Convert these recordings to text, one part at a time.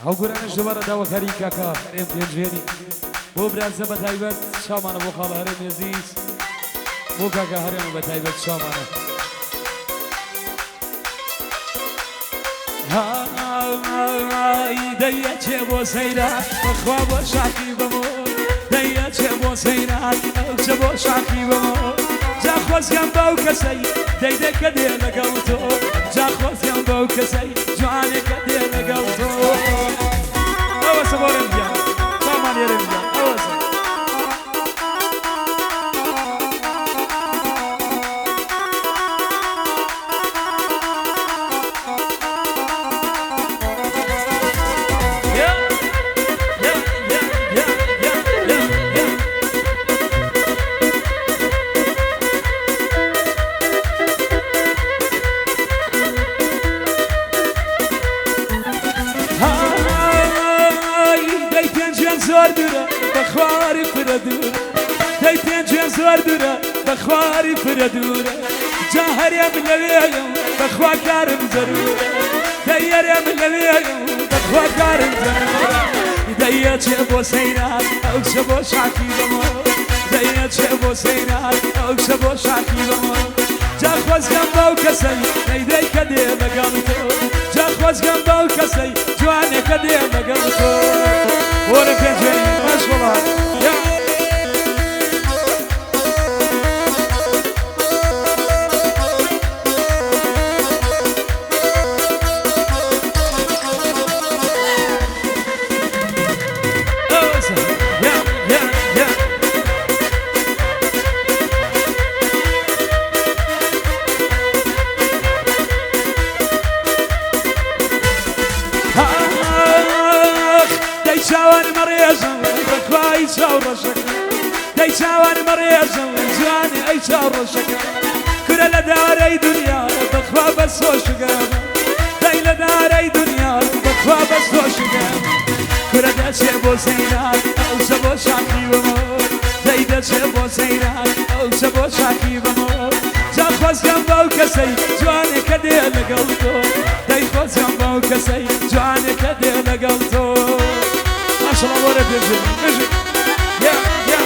ئەو گۆرانەش دووبارە داواکاری کاکە هەرێم پێنجوێنی بۆ برازە بە تایبەت چاومانە بۆ خاڵە هەرێم ئێزیز بۆ کاکە هەرێمە بە تایبەت چاومانە. های دەیەچێ بۆ سەیران بەخوا بۆ شاخی بەمۆ دەیەچێ بۆ سەیران ئەو کچە بۆ شاخی بەمۆ جا خۆزگەم بەو کەسەی دەیدە کە دێ لەگەڵ تۆ جا خۆزگەم بەو کەسەی جوانێکە دێ لەگەڵ تۆ. ئەوەسە بۆ رێم گیان چاومان لێرێم گیان ئەوەسە. دەی پێنجوێن زۆر دوورە بەخواری فرە دوورە دەی پێنجوێن زۆر دوورە بەخواری فرە دوورە جا هەرێم لەوێیم بەخوا کارم زەرورە دەی هەرێم لەوێیم بەخوا کارم زەرورە دەیەچێ بۆ سەیران ئەو کچە بۆ شاخی بەمۆ دەیەچێ بۆ سەیران ئەو کچە بۆ شاخی بەمۆ جا خۆزگەم بەو کەسەی دەیدەی کە دێ لەگەڵ تۆ جا خۆزگەم بەو کەسەی جوانێکە دێ لەگەڵ تۆ. وەرە پێنجوێنی مەشغوڵە یا. ئەوەسە یا یا یا. ئاخ دەی چاوان مەڕێژم بەخوای چاو ڕەشەکە دەی چاوان مەڕێژم جوانی ئەی چاو ڕەشەکە کورە لە دارەی دنیا بەخوا بە سۆشگەم دەی لە دارەی دنیا بەخوا بە سۆشگەم کورە دەچێ بۆ سەیران ئەو کچە بۆ شاخی بەمۆ دەی دەچێ بۆ سەیران ئەو کچە بۆ شاخی بەمۆ جا خۆزگەم بەو کەسەی جوانێکە دێ لەگەڵ تۆ دەی خۆزگەم بەو کەسەی جوانێکە دێ لەگەڵ تۆ. ماشەڵا وەرە پێشێ بژی یا یا.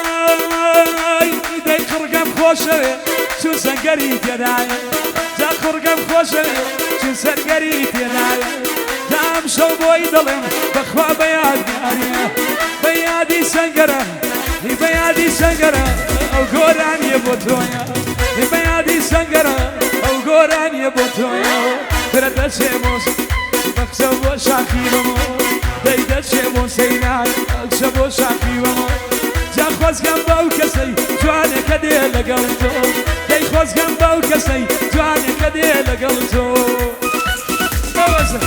ئای دەی قڕگەم خۆشەوێ چون سەنگەری تێدایە جا قڕگەم خۆشەوێ چون سەرگەری تێدایە تا ئەمشەو بۆی دەڵێم بەخوا بە یادگاریە بە یادی سەنگەرە بە یادی سەنگەرە ئەو گۆرانیە بۆ تۆیە بە یادی سەنگەرە ئەو گۆرانیە بۆ تۆیە فرە دەچێ بۆ بەخسە بۆ شاخی بەمۆ دەی دەچێ بۆ سەیران ئەو کچە بۆ شاخی بەمۆ جا خۆزگەم بەو کەسەی جوانێکە دێ لەگەڵ تۆ دەی خۆزگەم بەو کەسەی جوانێکە دێ لەگەڵ تۆ. ئەوەسە.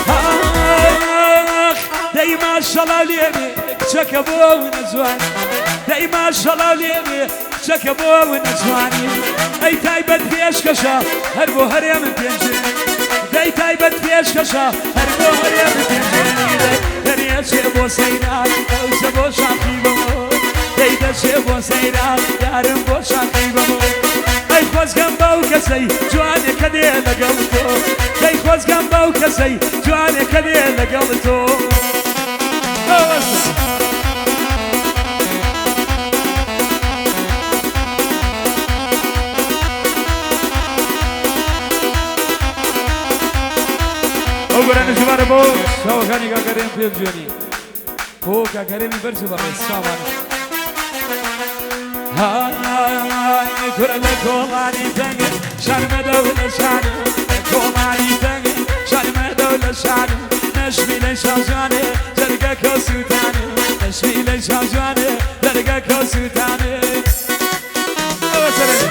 ئاخ دەی ماشەڵا لێبێ کچەکە بۆ نەجوان دەی ماشەڵا لێبێ کچەکە بۆ نەجوانی ئەی تایبەت پێشکەشە هەر بۆ هەرێم پێنجێ دەی تایبەت پێشکەشە هەر بۆ هەرێم پێنجێنی دەریەچێ بۆ سەیران ئەو کچە بۆ شاخی بەمۆ دەی دەچێ بۆ سەیران یارم بۆ شاخی بەمۆ ئەی خۆزگەم بەو کەسەی جوانێکە دێ لەگەڵ تۆ دەی خۆزگەم بەو کەسەی جوانێکە دێ لەگەڵ تۆ. ئەوەسە. ئەو گۆرانیش دووبارە بۆ چاوەکانی کاک هەرێم پێم جوێنی بۆ کاک هەرێمی بەرز و بەڕێز چاوان. های کورە لە کۆڵانی تەنگ شان مەدە و لە شان، لە کۆڵانی تەنگ شان مەدە و لە شان، نەشمی لە شاوجوانێ جەرگەکە سووتانێ، نەشمی لە شاوجوانێ دەرگەکە سووتانێ. ئەوە سەرێ.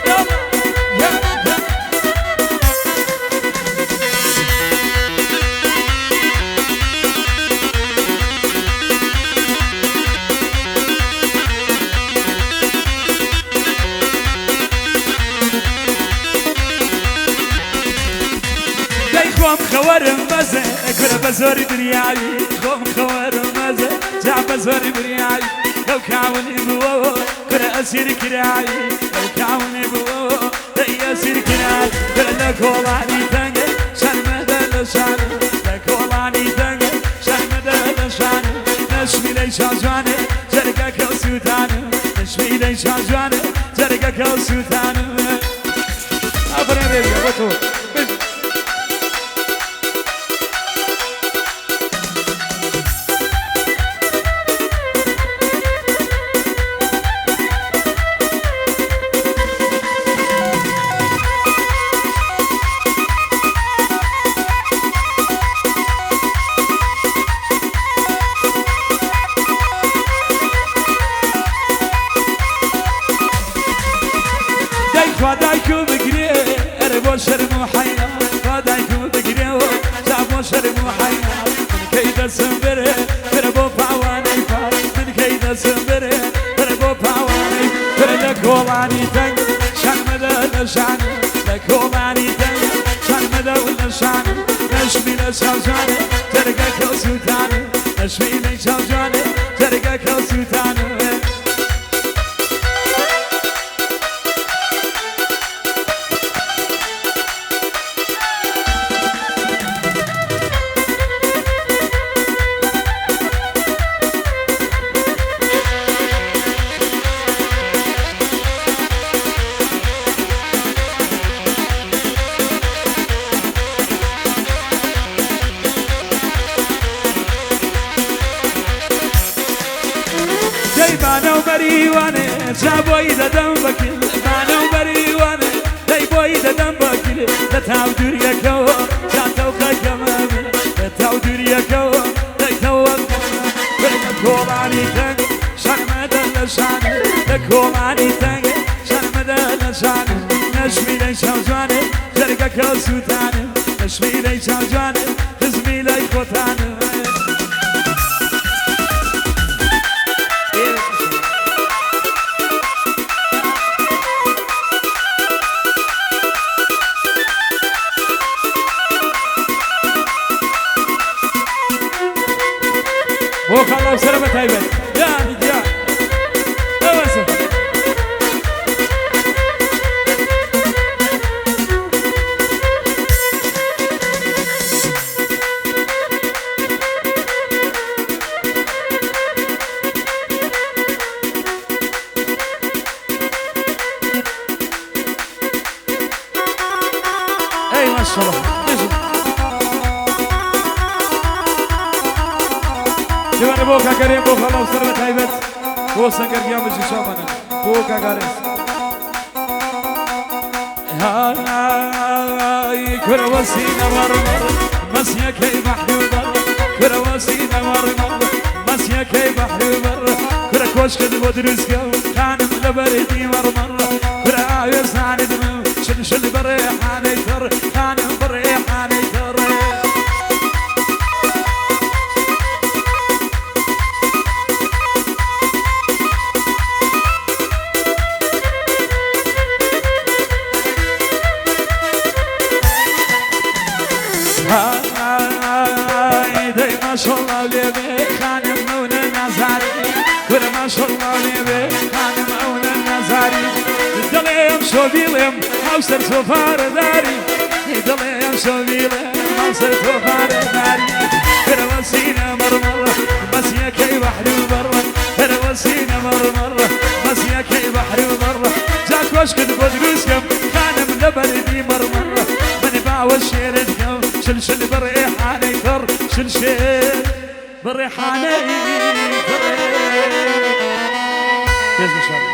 يلا يا يا. دەی خۆم خەوەرم مەزە کورە بە زۆری بریایی، خۆم خەوەرم مەزە جا بە زۆری بریایی، لەو کاونی بووەوە کورە ئەسیر کرایی، لەو کاونی بووەوە دەی ئەسیر کرایی. کورە لە کۆڵانی تەنگە شان مەدە لە شان، لە کۆڵانی تەنگە شان مەدە لە شان، نەشمی لەی شاجوانێ جەرگەکە سووتانە، نەشمی لەی شاجوانێ جەرگەکە سووتانە. ئافرین رێبیە بۆ تۆ. بژی. دایک خوا دایکم بگرێ ئەرێ بۆ شەرم و حەیا، خوا دایکم بگرێ و جا بۆ شەرم و حەیا، من کەی دەسم برێ برە بۆ پاوانەی پار، من کەی دەسم برێ برە بۆ پاوانەی. برە لە کۆڵانی تەنگ شان مەدە لە شان، لە کۆڵانی تەنگ شان مەدە و لە شان، نەشمی لە چاوجوانێ جەرگەکە سووتانێ، نەشمی لە چاوجوانێ جەرگەکە سووتانێ. دەی بانە و بەریوانێ جا بۆی دەدەم بەکیل، بانە و بەریوانێ دەی بۆی دەدەم بەکیل، لە تاو دووریەکەوە جا تەوقەکەمە، لە تاو دووریەکەوە دەی تەوقەکەمە. لە کۆڵانی تەنگ شان مەدە لە شان، لە کۆڵانی تەنگ شان مەدە لە شان، نەشمی لەی چاوجوانێ جەرگەکە سووتانێ، نەشمی لەی چاوجوانێ خزمی لەی خۆتانێ. بۆ خاڵاو سەرە بە تایبەت یا یا ئەوەسە. ئەی ماشەڵڵا بژی. دووبارە بۆ کاکەرێم بۆ خەڵاو سەر بە تایبەت بۆ سەنگەرگیان بژی چاوانە بۆ کاکارێز. هاي کورە وەسینە مەڕمەڕ مەسیەکەی بەحر و بەر، کورە وەسینە مەڕمەڕ مەسیەکەی بەحر و بەر، کورە کۆشکت بۆ دروستکە خانم لە بەردی مەڕمەڕ، کورە ئاوێزانت من شل شل بەڕێحانەی تەڕ، خانم بەڕێحانەی تەڕ. هاي دەی ماشەڵڵا لێبێ خانم ئەونە نازاری، کورە ماشەڵڵا لێبێ خانم ئەونە نازاری، دەڵێم شۆ بیڵێم هاوسەر تۆپارەداری، دەڵێم شۆ بیڵێم هاوسەر تۆپارەداری، کورە وەسینە مەڕمەڕ مەسیەکەی بەحر و بەڕ، کورە وەسینە مەڕمەڕ. تەڕ، مەزیەکەی بەحر و بەڕ. جا کۆشکت بۆ دروست کەم خانم لە بەردی مەڕمەڕ، من باوە شێرت کەم شل شل بە ڕێحانەی تەڕ، شل شل بە ڕێحانەی تەڕ. پێش بە شادی.